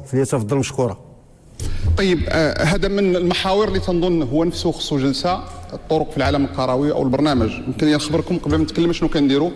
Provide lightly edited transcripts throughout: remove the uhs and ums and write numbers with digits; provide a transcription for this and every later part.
فليتفضل مشكورا. طيب، هذا من المحاور اللي تنظن هو نفسه خصو جلسة، الطرق في العالم القروي أو البرنامج. يمكن لي نخبركم قبل ما نتكلم أشنو كنديرو،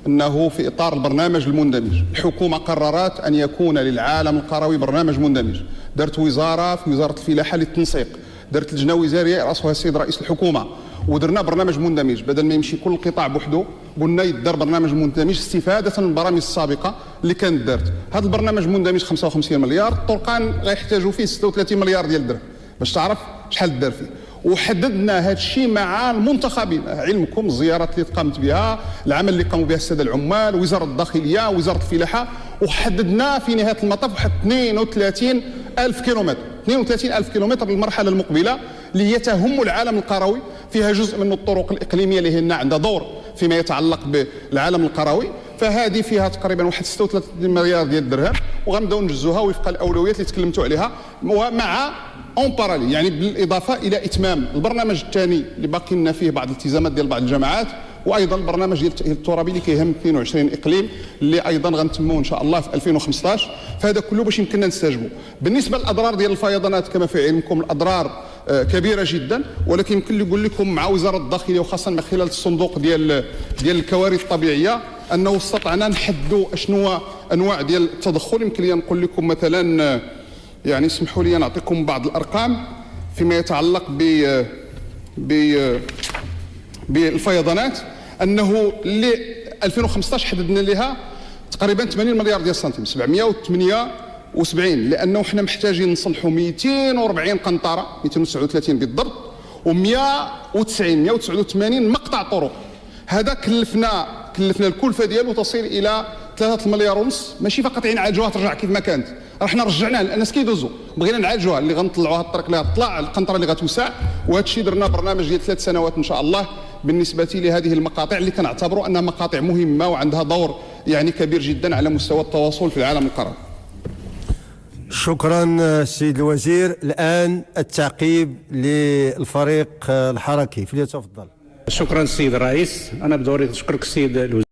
أنه في إطار البرنامج المندمج، الحكومة قررت أن يكون للعالم القروي برنامج مندمج، دارت وزارة في وزارة الفلاحة للتنسيق، دارت لجنة وزارية يرأسها السيد رئيس الحكومة، ودرنا برنامج مندمج بدل ما يمشي كل قطاع بوحدو قلنا يتدار برنامج مندمج استفادة من البرامج السابقة اللي كانت دارت. هذا البرنامج المندمج 55 مليار، الطرقان غيحتاجوا فيه 36 مليار ديال الدرهم باش تعرف شحال تدار فيه، وحددنا هذا الشيء مع المنتخبين، علمكم الزيارات اللي قامت بها، العمل اللي قاموا به السادة العمال، وزارة الداخلية، وزارة الفلاحة، وحددنا في نهاية المطاف واحد 32000 كيلومتر، 32000 كيلومتر للمرحلة المقبلة اللي هي تهم العالم القروي، فيها جزء من الطرق الإقليمية اللي عندها دور فيما يتعلق بالعالم القروي، فهذه فيها تقريبا واحد 36 مليار ديال الدرهم وغنبداو نجزوها وفق الأولويات اللي تكلمتوا عليها، ومع en parallèle يعني بالإضافة إلى إتمام البرنامج الثاني اللي باقي لنا فيه بعض الالتزامات ديال بعض الجماعات، وأيضا برنامج ديال التأهيل الترابي اللي كيهم 22 إقليم اللي أيضا غنتمموه إن شاء الله في 2015. فهذا كله باش يمكن لنا نستجبوا. بالنسبة للأضرار ديال الفيضانات، كما في علمكم الأضرار كبيرة جدا، ولكن يمكن لي نقول لكم مع وزارة الداخلية وخاصة من خلال الصندوق ديال الكوارث الطبيعية أنه استطعنا نحددوا أشنو هو أنواع ديال التدخل. يمكن لي نقول لكم مثلا، يعني اسمحوا لي نعطيكم بعض الأرقام فيما يتعلق بالفيضانات، أنه 2015 حددنا لها تقريبا 80 مليار ديال السنتيم، 778، لأنه احنا محتاجين نصلحوا 240 قنطرة، 239 بالضبط، و 190 189 مقطع طرق. هذا كلفنا الكلفة ديالو تصل إلى 3.5 مليار، ماشي فقط نعالجوها ترجع كيف ما كانت، راه احنا رجعناها الناس كيدوزوا، بغينا نعالجوها اللي غنطلعوها الطريق اللي غتطلع، القنطرة اللي غتوسع، وهذا الشيء درنا برنامج ديال 3 سنوات إن شاء الله بالنسبة لهذه المقاطع اللي كنعتبروا أنها مقاطع مهمة وعندها دور يعني كبير جدا على مستوى التواصل في العالم القروي. شكرا السيد الوزير. الآن التعقيب للفريق الحركي، فليتفضل. شكرا السيد الرئيس. أنا بدوري أشكرك السيد الوزير.